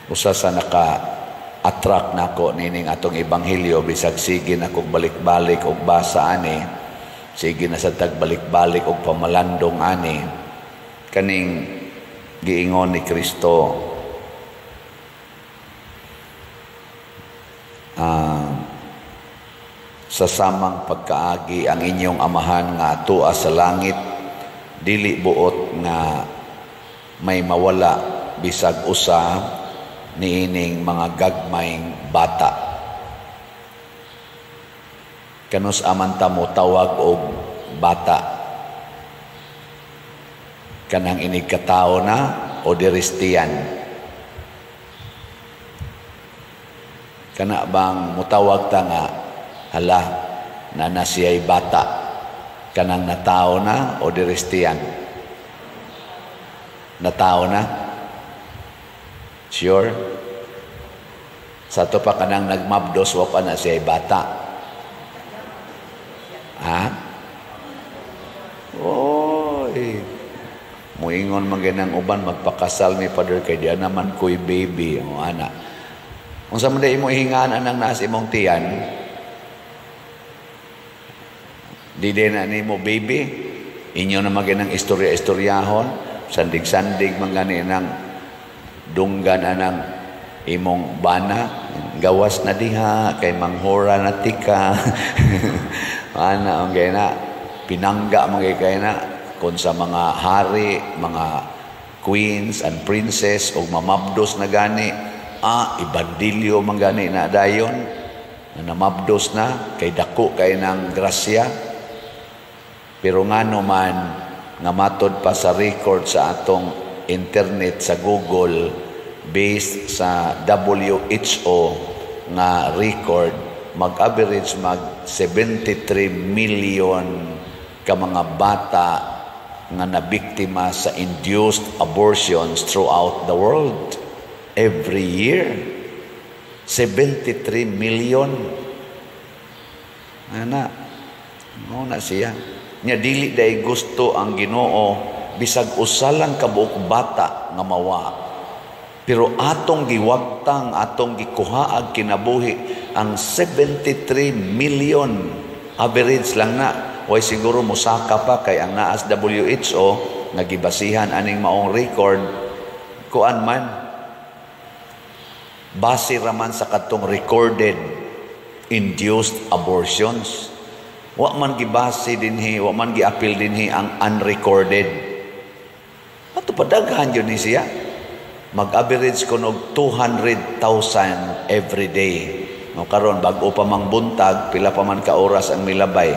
Usa sa naka-attract nako nining atong ebanghelyo, bisag sige na kog balik-balik og basa ani, sige na sa tagbalik-balik og pamalandong ani, kaning giingon ni Kristo, sa samang pagkaagi ang inyong amahan nga atua sa langit dili buot nga may mawala bisag usa niining mga gagmayng bata. Kanus aman ta mo tawag og bata? Kanang inig katao na o diristiyan? Kana bang mutawag ta nga hala na na siya'y bata, kanang natao na o diristiyan? Natao na? Sure? Sa to pa kanang nagmabdos, wa pa na siya'y bata. Ha? Oy. Muingon man ganang uban, magpakasal mi, Father, kay diya naman ko'y baby. O ana. Unsa man day imo ihingaan anang naas imong tiyan? Di din na nimo baby. Inyo na maginang istorya-istoryahon, sandig-sandig man gani nang dunggan anang imong bana, gawas na diha kay manghora na tika. Ana ang gay na pinangga man kay na kon sa mga hari, mga queens and princess og mamabdos na gani, ibandilyo man gani na dayon na namabdos na kay dako kay nang grasya. Pero ngano man nga matod pa sa record sa atong internet sa Google, based sa WHO nga record, mag-average mag 73 million ka mga bata nga nabiktima sa induced abortions throughout the world every year. 73 million. Ana, mo na siya. Nya dili day gusto ang Ginoo bisag usa lang ka buok bata nga mawa. Pero atong giwagtang, atong gikuhaag kinabuhi ang 73 million average lang na. Way siguro mosaka pa kay ang naas WHO nga gibasihan aning maong record, kuan man base raman sa katong recorded induced abortions. Wa man gibase dinhi, wa man giapil dinhi ang unrecorded. Ato padaghan yun ni siya. Mag-average ko og 200,000 every day. No, karon bag-o pa mang buntag, pila pa man ka oras ang milabay.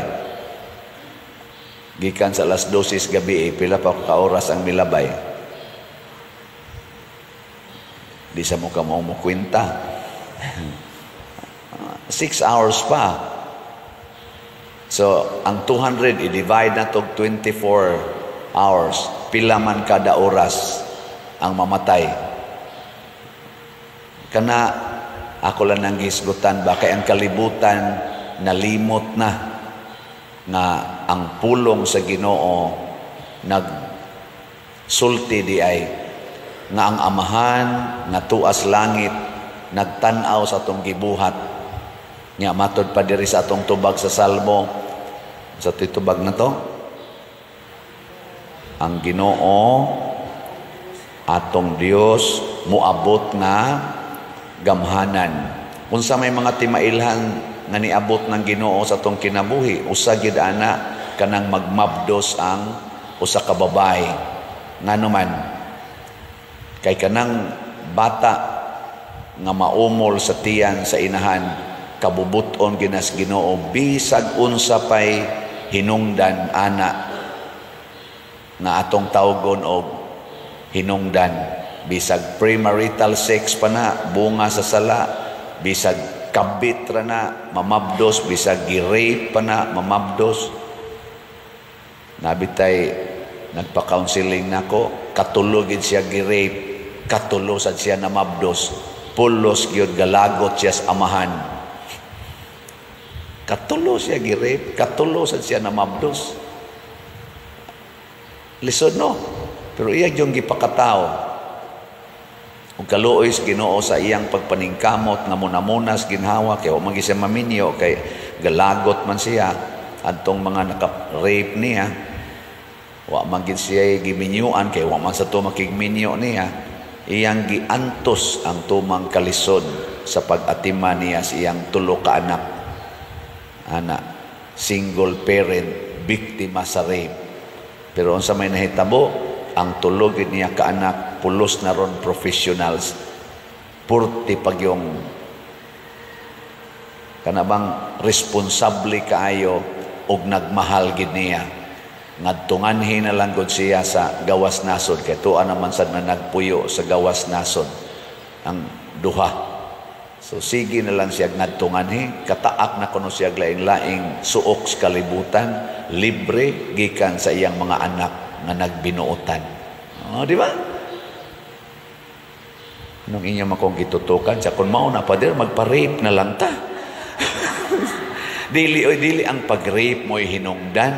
Gikan sa alas 12 gabi, pila pa ka oras ang milabay. Di sa mo ka mo kwenta. 6 hours pa. So, ang 200, i-divide na to 24 hours. Pila man kada oras ang mamatay. Kana, ako lang nang gisgutan ba, kay ang kalibutan nalimot na nga ang pulong sa Ginoo nagsulti di ay nga ang amahan nga tuas langit nagtan-aw sa atong gibuhat. Nya matod pa diri sa atong tubag sa Salmo, sa titubag na to, ang Ginoo atong Dios moabot nga gamhanan. Unsa may mga timailhan nga niabot ng Ginoo sa atong kinabuhi, usa gyud ana kanang magmabdos ang usa ka babae. Ngano man kay kanang bata nga maumol sa tiyan sa inahan, kabubuton ginas Ginoo bisag unsa pay hinungdan ana nga atong tawgon og hinungdan, bisag premarital sex pa na, bunga sa sala, bisag kabit ra na mamabdos, bisag gi-rape pa na mamabdos. Nabitay nagpa-counseling nako, katulo gid siya gi-rape, katulo sad siya namabdos, pulos gyud galagot siya sa amahan. Katulo siya gi-rape, katulo sad siya namabdos. Lisod no? Pero iya yung gipakatao. Ug kaluoy sa Ginoo sa iyang pagpaningkamot nga munamunas ginhawa kay wa man siya maminyo, kay galagot man siya adtong mga naka-rape niya. Wa man gid siya giminyuan kay wa man sa to makigminyo niya. Iyang giantos ang tumang kalisod sa pag-atiman niya sa iyang tulo ka anak. Ana, single parent, biktima sa rape. Pero unsa may nahitabo, ang tulo gid niya ka anak pulos na ron professionals. Purti pag yung kanabang responsable kaayo og nagmahal gid niya. Ngadtunganhi na lang gud siya sa gawas nasod kay tuwa naman sad na nagpuyo sa gawas nasod ang duha. So sige na lang siya ngadtunganhi, kataak na kuno siya laing-laing suok sa kalibutan, libre gikan sa iyang mga anak nga nagbinuotan. Oh, di ba? Nung inyo makong gitutukan, sa kung mao na, Pader, magpa-rape na lang ta. Dili oy, dili ang pag-rape mo'y hinungdan.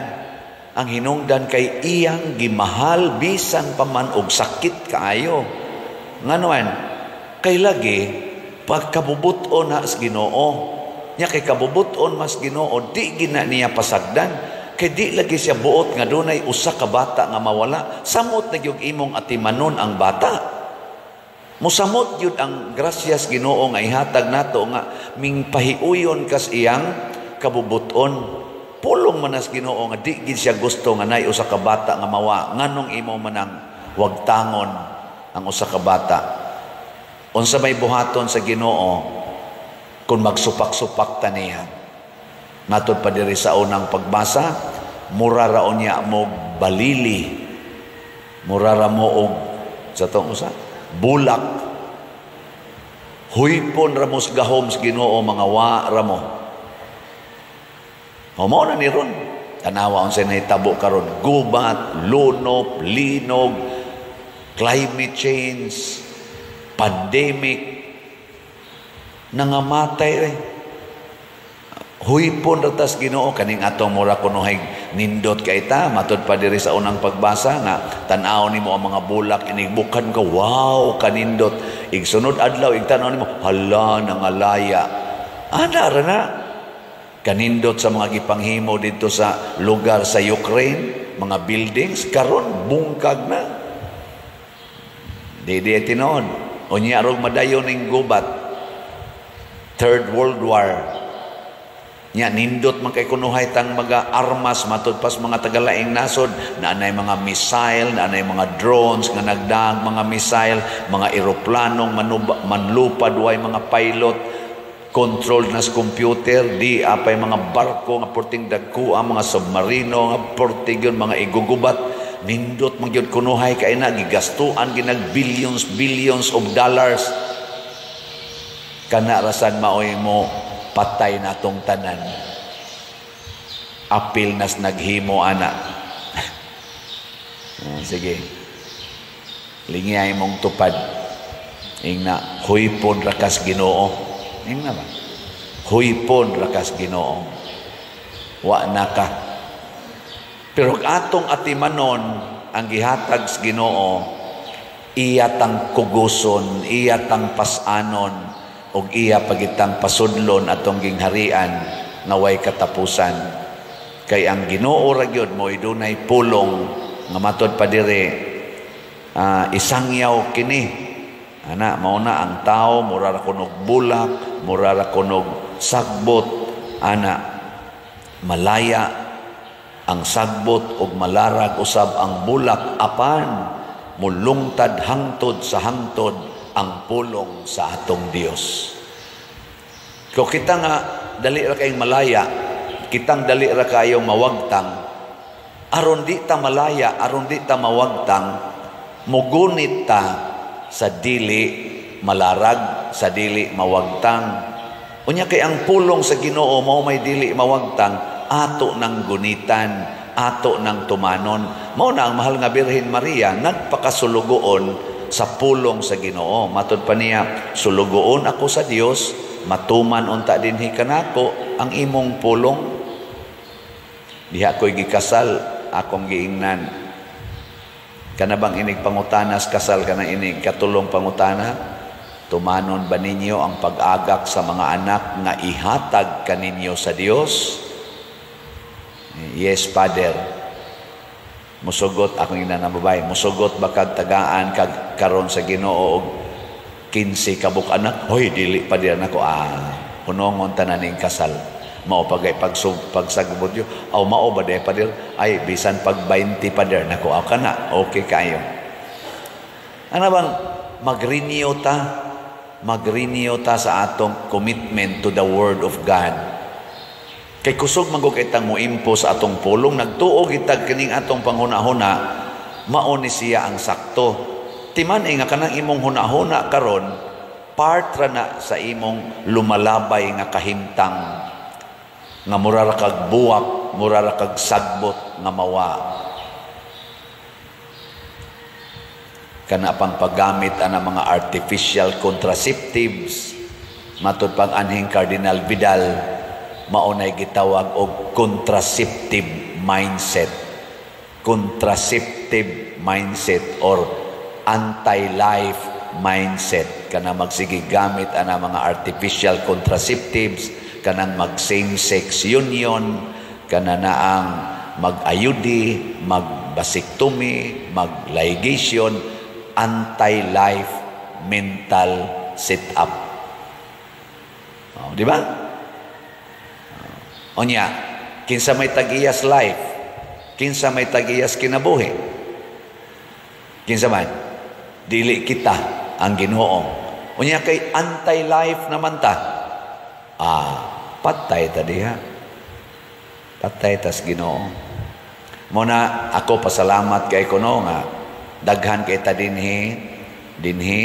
Ang hinungdan kay iyang gimahal bisan pa man og sakit kaayo. Nganuan, kay lagi pagkabubuton na sa Ginoo. Nya kay kabubuton mas Ginoo, di gina niya pasagdan. Kay di lagi siya buot nga dunay usa ka bata nga mawala. Samot na gyud imong atimanon ang bata. Musamot gyud ang grasyas Ginoo nga ihatag nato nga mingpahiuyon kas iyang kabubuton. Pulong man as Ginoo nga di gid siya gusto nga nay usa ka bata nga mawa. Nganong imo manang wagtangon ang usa ka bata? Unsa may buhaton sa Ginoo kung magsupak-supak ta niya? Matod pa diri sa unang pagbasa, mura ra unya mo balili, mura ra mo og sa tong usa bulak. Huypon ra mo sa gahom sa Ginoo, mga wa ra mo. O mao na ni ron. Tanawa unsay nahitabo karon, gubat, lunop, linog, climate change, pandemic, nangamatay eh. Huypon ra tas Ginoo kaning atong mura kunohay nindot kay ta. Matod pa diri sa unang pagbasa nga tan-aw nimo ang mga bulak, inigbukan ka, wow, kanindot. Igsunod adlaw igtan-aw nimo, hala, nangalaya. Ana ra na kanindot sa mga gipanghimo didto sa lugar sa Ukraine, mga buildings karon bungkag na. Di di tinuod. Unya rog madayon ning gubat, Third World War. Nya nindot man kay kunuhay tang mga armas matud pas mga tagalaing nasod, naanay mga missile, naanay mga drones nga nagdaag mga missile, mga eroplanong manlupad way mga pilot, control na sa computer, di apay mga barko nga porting dagko, ang mga submarino nga porting yun, mga igugubat. Nindot man gyud kunuhay kay na gigastuan ginag billions billions of dollars. Kana rasan maoy mo patay natong tanan. Apil nas naghimo ana. Sige. Lingiyay mong tupad. Ingna huypon rakas Ginoo. Ingna ba? Huypon rakas Ginoo. Wa na ka. Pero atong atimanon ang gihatag sa Ginoo, iya tang kuguson, iya tang pasanon, og iya pagitang pasudlon atong gingharian nga way katapusan. Kay ang Ginoo ra gyud mo'y dunay pulong nga matod pa diri, isangyaw kini. Ana, mao na ang tao mura ra kunog bulak, mura ra kunog sagbot. Ana, malaya ang sagbot og malarag usab ang bulak, apan mulungtad hangtod sa hangtod ang pulong sa atong Dios. Kung kita nga dali ra kayong malaya, kitang dali ra kayong mawagtang, aron di ta malaya, aron di ta mawagtang, mugunit ta sa dili malarag, sa dili mawagtang. Unya kay ang pulong sa Ginoo mao may dili mawagtang, ato nang gunitan, ato nang tumanon. Mao na ang mahal nga Birhen Maria nagpakasulugoon sa pulong sa Ginoo. Matod pa niya, sulugoon ako sa Dios, matuman unta dinhi kanako ang imong pulong. Diha ko'y gikasal, akong giingnan. Kana bang inig pangutanas kasal kana inig katulong pangutana? Tumanon ba ninyo ang pag-agak sa mga anak nga ihatag kaninyo sa Dios? Yes, Father. Musugot akong ina na babae. Musugot ba kag tagaan kag karon sa Ginoo og 15 ka buok anak? Hoy, dili pa diyan ako. Ah, hunongon tanan ning kasal. Mao pagay pagsagbot yo. Aw, mao ba di, Pader? Ay, bisan pag 20, Pader, nako, aw kana. Okay kayo. Ano bang mag-renew ta? Mag-renew ta sa atong commitment to the Word of God. Kay kusog man gud kitang moimpo sa atong pulong, nagtuo kitag kining atong panghuna-huna, mao ni siya ang sakto. Timan nga kanang imong huna-huna karon, part ra na sa imong lumalabay nga kahimtang nga mura ra kag buwak, mura ra kag sagbot nga mawa. Kana pang paggamit ana mga artificial contraceptives, matud pang anhing Cardinal Vidal, mao nay gitawag og contraceptive mindset. Contraceptive mindset or anti-life mindset. Kana magsige gamit ana mga artificial contraceptives, kanang mag same-sex union, kana na ang mag-IUD, mag-vasectomy, mag-ligation, anti-life mental setup. Oh, di ba? Onya, kinsa may tagiyas life? Kinsa may tagiyas kinabuhi? Kinsa man? Dili kita ang Ginoo. Unya kay anti-life naman ta. Ah, patay ta diha. Patay tas Ginoo. Muna ako pasalamat kay kuno nga daghan kay ta dinhi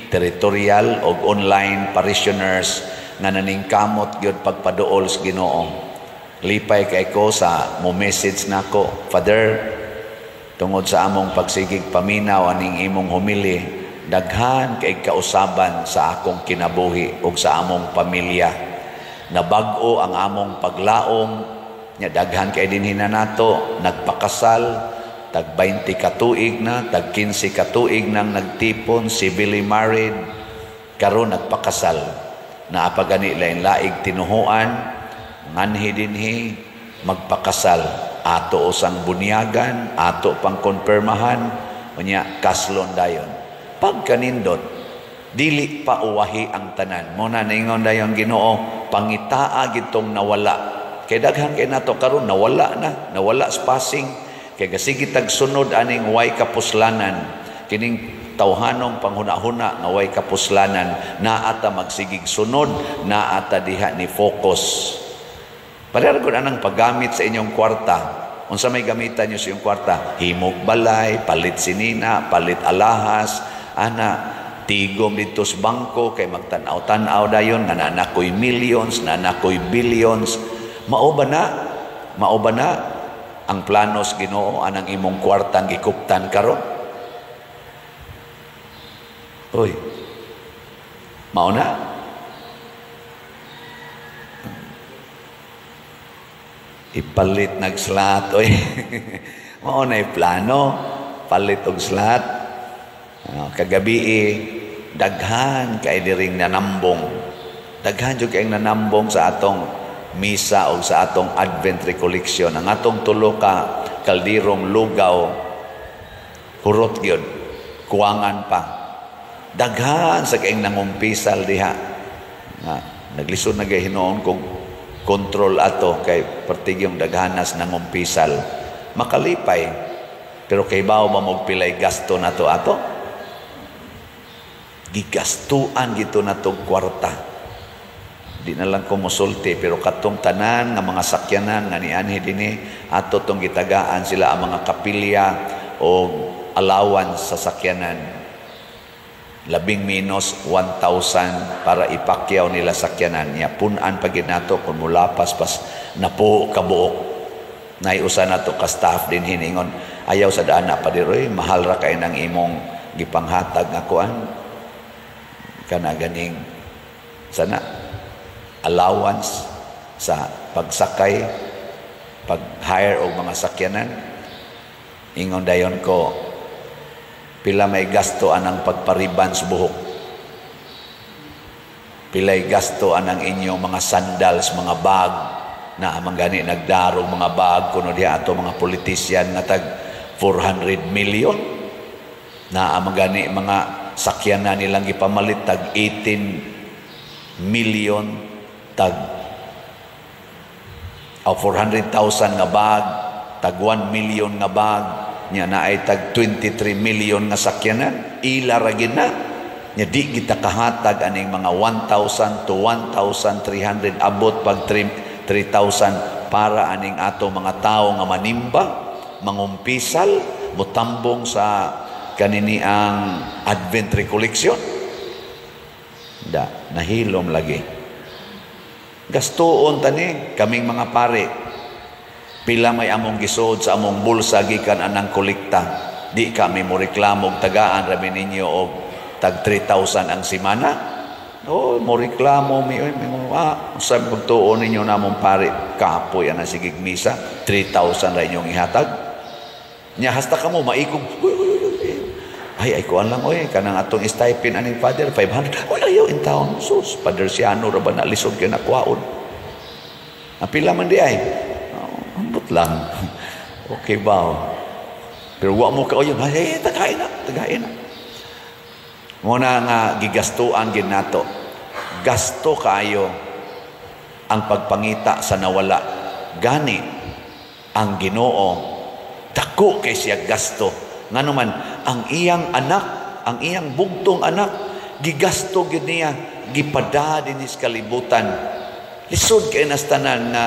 territorial og online parishioners nga naningkamot gyud pagpaduol sa Ginoo. Lipay kay ko sa mo message nako, "Father, tungod sa among pagsigig paminaw aning imong homily, daghan kay kausaban sa akong kinabuhi ug sa among pamilya. Nabag-o ang among paglaom." Nya daghan kay dinhi na nato nagpakasal, tag 20 ka tuig na, tag 15 ka tuig nang nagtipon, civilly married, karon nagpakasal. Naa pa gani lain laig tinuhuan, nganhi dinhi magpakasal, ato usang bunyagan, ato pang konpirmahan, unya kaslon dayon. Pagkanindot, dili pa uwahi ang tanan." Mo na ningon dayon Ginoo, pangitaa gitong nawala. Kay daghan kay nato karon nawala na, nawala sa passing. Kay gasigi tag sunod aning way kapuslanan, kining tawhanong panghuna-huna nga way kapuslanan, naa ta magsigig sunod, naa ta diha ni focus. Pareha gud anang paggamit sa inyong kwarta. Unsa may gamitan niyo sa inyong kwarta? Himog balay, palit sinina, palit alahas, ana, tigom dito sa bangko kay magtan-aw-tan-aw dayon nga naa ko'y millions, naa ko'y billions. Mao ba na? Mao ba na ang planos Ginoo anang imong kwartang gikuptan karon? Uy. Mao na? Ipalit nag-slot, oy. Mao na plano, palit og slot. Kagabi daghan kay diring nanambong. Daghan jud kay nanambong sa atong misa o sa atong Advent recollection. Ang atong tulo ka kaldirong lugaw, hurot gyud, kuwangan pa. Daghan sa kaing nangumpisal diha. Nga naglisod na gay hinuon kog control ato kay pertigyong daghanas nangumpisal. Makalipay, pero kay bawo ba mogpilay gasto nato ato? Gigastuan gito nato kwarta. Di na lang ko mosulti, pero katong tanan nga mga sakyanan nga nianhi dinhi ato tong gitagaan sila ang mga kapilya o allowance sa sakyanan. Labing minus 1,000 para ipakyaw nila sakyanan niya. Punan pa gid nato kung mulapas pas napo kabuok. Naiusa nato ka staff din hiningon, ayaw sa daan na padiroy, mahal ra kay nang imong gipanghatag nga kuan kana ganing sana allowance sa pagsakay, pag-hire og mga sakyanan. Ingon dayon ko, pila may gasto anang pagpariban sa buhok? Pilay gasto anang inyong mga sandals, mga bag, na man gani nagdarog mga bag kuno diha ato mga politician nga tag 400 million, na man gani mga sakyan na nilang gipamalit tag 18 million, tag o 400,000 nga bag, tag 1 million nga bag nya, na ay tag 23 million nga sakyanan. Ila ra gid na nya. Di kita kahatag aning mga 1,000 to 1,300, abot pag 3,000 para aning ato mga tao nga manimba, mangumpisal, mutambong sa kanini ang Advent recollection. Da nahilom lagi. Gastuon tani kaming mga pare. Pila may among gisod sa among bulsa gikan anang kolekta. Di kami mo reklamo og tagaan ra ninyo og tag 3,000 ang simana. Oh, mo reklamo mi oy, ah, sa pagtuon ninyo namong pare, kapoy ana sigig misa, 3,000 ra inyong ihatag. Nya hasta kamo maikog. Uy, uy, uy, uy. Ay, ay kuan lang oy, kanang atong stipend aning father 500. Uy, ayaw in town. Sus, Father Siano ra ba na, lisod kay nakwaon. Apila man di ay. Oh, ambot lang. Okay ba? Oh? Pero wa mo ka yun, ay, tagain na, tagain na. Muna nga gigastuan gid nato. Gasto kaayo ang pagpangita sa nawala. Gani ang Ginoo dako kay siya gasto. Ngano man ang iyang anak, ang iyang bugtong anak, gigasto gyud niya, gipada dinhi sa kalibutan. Lisod kay nas tanan nga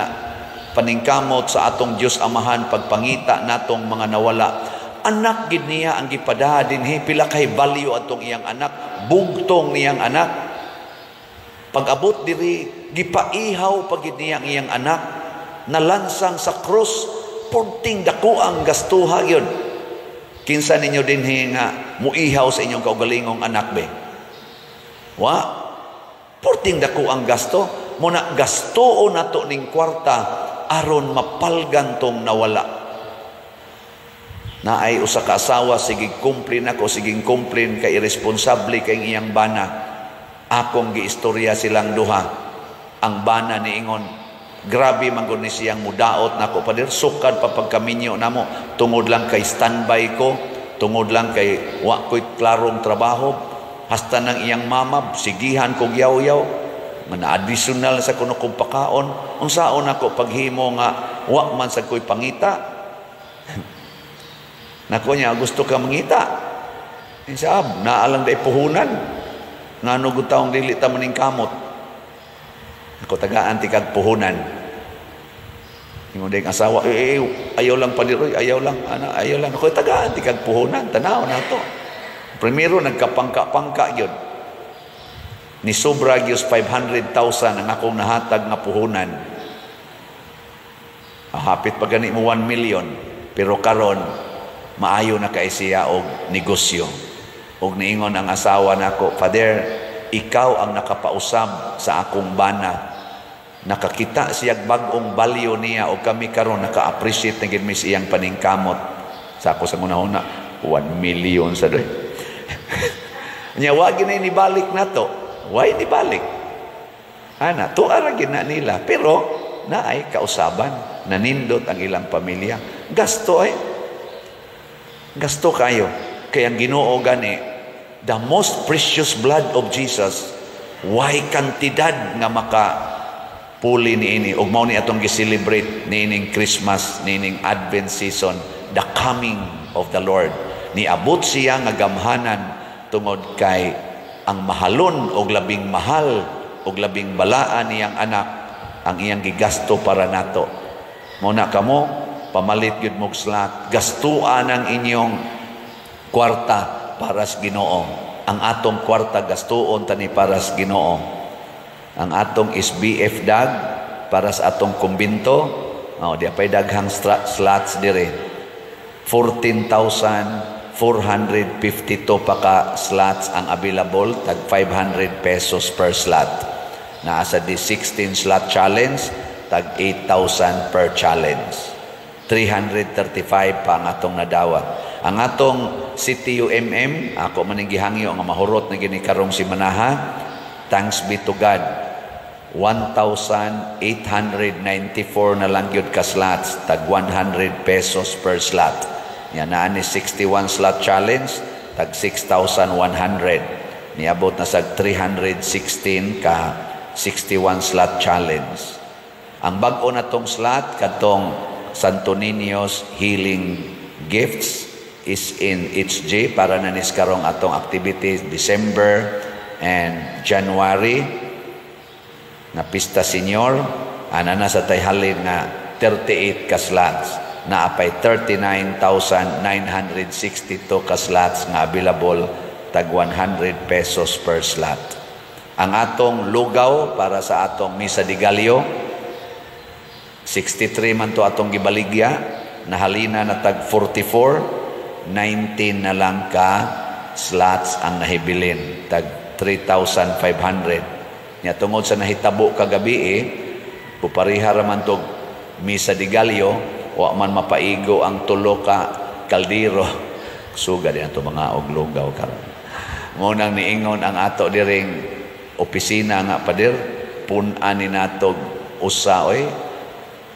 paningkamot sa atong Dios Amahan pagpangita natong mga nawala. Anak gid niya ang gipada dinhi. Pila kay value atong iyang anak, bugtong niyang anak. Pag-abot diri, gipaihaw pa gid niya ang iyang anak, nalansang sa krus. Purting dako ang gastuha gyud. Kinsa ninyo dinhi nga muihaw sa inyong kaugalingong anak be? Wa. Purting dako ang gasto. Muna gastuon nato ning kwarta aron mapalgan tong nawala. Naay usa ka asawa, sige kumplin ako, sige kumplin kay irresponsable kay iyang bana. Akong giistorya silang duha. Ang bana niingon, grabe man gud ni siyang mudaot nako, pader, sukad pa pagkaminyo namo, tungod lang kay standby ko, tungod lang kay wa ko'y klarong trabaho. Hasta nang iyang mama sigihan kog yaw-yaw man, additional sa kuno kong pakaon. Unsaon ako paghimo nga wa man sad ko'y pangita? Nako niya, gusto ka mangita. Insa naalang day puhunan. Ngano gud taong dili ta maning kamot. Ako, tagaan ti kag puhunan. Ingon ding asawa, eh, eh, ayaw lang pader, ayaw lang, ana, ayaw lang. Ako, tagaan ti kag puhunan, tanaw na to. Primero nagkapangka-pangka gyud. Ni sobra gyud 500,000 ang akong nahatag nga puhunan. Hapit pa gani mo 1 million. Pero karon maayo na kay siya og negosyo. Og niingon ang asawa nako, "Father, ikaw ang nakapausab sa akong bana." Nakakita siya bag-ong value niya og kami karon naka-appreciate na gid mi sa iyang paningkamot. Sa ako sa hunahuna, 1 million sa doy. Nya wa gid na nibalik nato. Why nibalik? Ana, tuara gid na nila, pero naay kausaban, nanindot ang ilang pamilya. Gasto ay. Gasto kayo. Kaya ang Ginoo gani, the most precious blood of Jesus, why kantidad nga maka puli niini. Ug mao ni atong gi-celebrate niining Christmas, niining Advent season, the coming of the Lord. Niabot siya nga gamhanan tungod kay ang mahalon og labing mahal og labing balaan niyang anak ang iyang gigasto para nato. Mao na kamo, pamalit gyud mo slot, gastuan ang inyong kwarta para sa Ginoo. Ang atong kwarta gastuon tani para sa Ginoo. Ang atong SBF dag para sa atong kumbinto, oh, di pay daghang slots dire. 14,452 pa ka slots ang available, tag 500 pesos per slot. Naa sa di 16 slot challenge, tag 8,000 per challenge. 335 pa ang atong nadawat. Ang atong CTUMM, ako man gihangyo nga mahurot na gini karong simanaha. Thanks be to God, 1,894 na lang gyud ka slots, tag 100 pesos per slot. Nya naa ni 61 slot challenge, tag 6,100. Niabot na sa 316 ka 61 slot challenge. Ang bag-o na tong slot kadtong Santo Niño's Healing Gifts is in HG para na nis karong atong activities December and January na Pista Senior. Ana na sa tay halin nga 38 ka slots, naapay 39,962 ka slots nga available, tag 100 pesos per slot. Ang atong lugaw para sa atong Misa de Gallo, 63 man to atong gibaligya, nahalina na tag 44, 19 na lang ka slots ang nahibilin, tag 3,500. Nya tungod sa nahitabo kagabi eh, pupariha ra man tog Misa de Gallo, wa man mapaigo ang tulo ka kaldero. Suga din ato mga og lugaw karon. Mo nang niingon ang ato diring opisina nga, "Pader, pun-an ni natog usa oy,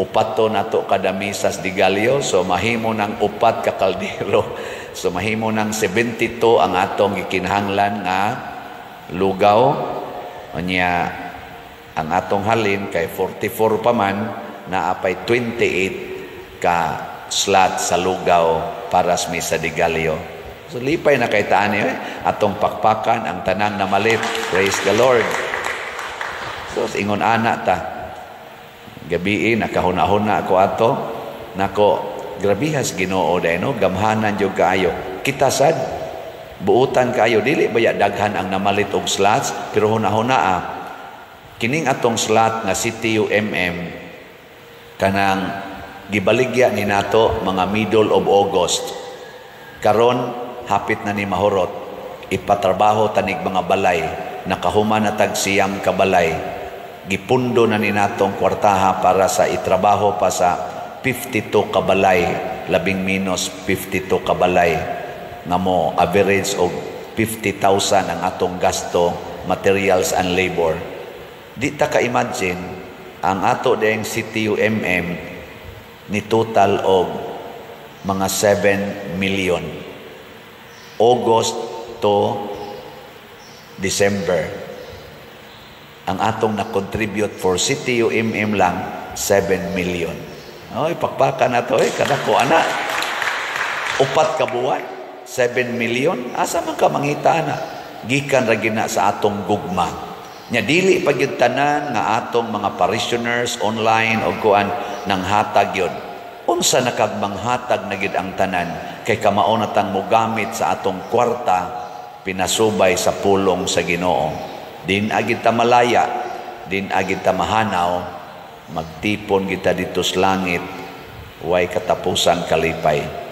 upat to nato kada Misas de Gallo." So mahimo ng upat ka kaldero, so mahimo ng 72 ang atong gikinahanglan nga lugaw. Unya ang atong halin kay 44 pa man, naapay 28 ka slot sa lugaw para sa Misa de Gallo. So lipay na kay taan eh. Atong pakpakan ang tanang namalit. Praise the Lord. So ingon ana ta. Gabii nakahuna-huna ako ato nako, grabihas Ginoo dai no, gamhanan jud kaayo. Kita sad buutan kaayo, dili baya daghan ang namalit og slots, pero huna-huna ah, kining atong slot nga CTUMM kanang gibaligya ni nato mga middle of August. Karon hapit na ni mahurot. Ipatrabaho tanig mga balay, nakahuman na tag 9 ka balay. Gipundo na ni natong kwartaha para sa itrabaho pa sa 52 kabalay, labing minus 52 kabalay, nga mo average og 50,000 ang atong gasto, materials and labor. Di ta ka-imagine ang ato ding CTUMM ni total og mga 7 million August to December. Ang atong na-contribute for CTUMM lang, 7 million. Oy, pakpakan na to eh, kadako ana. 4 ka buwan, 7 million. Asa man ka mangita na? Gikan ra gina sa atong gugma. Nya dili pa gyud tanan nga atong mga parishioners online o kuan nang hatag yun. Unsa na kag manghatag na gid ang tanan kay kamao na tang mogamit sa atong kwarta pinasubay sa pulong sa Ginoo. Din agid ta malaya, din agid ta mahanaw, magtipon kita dito sa langit, way katapusan kalipay.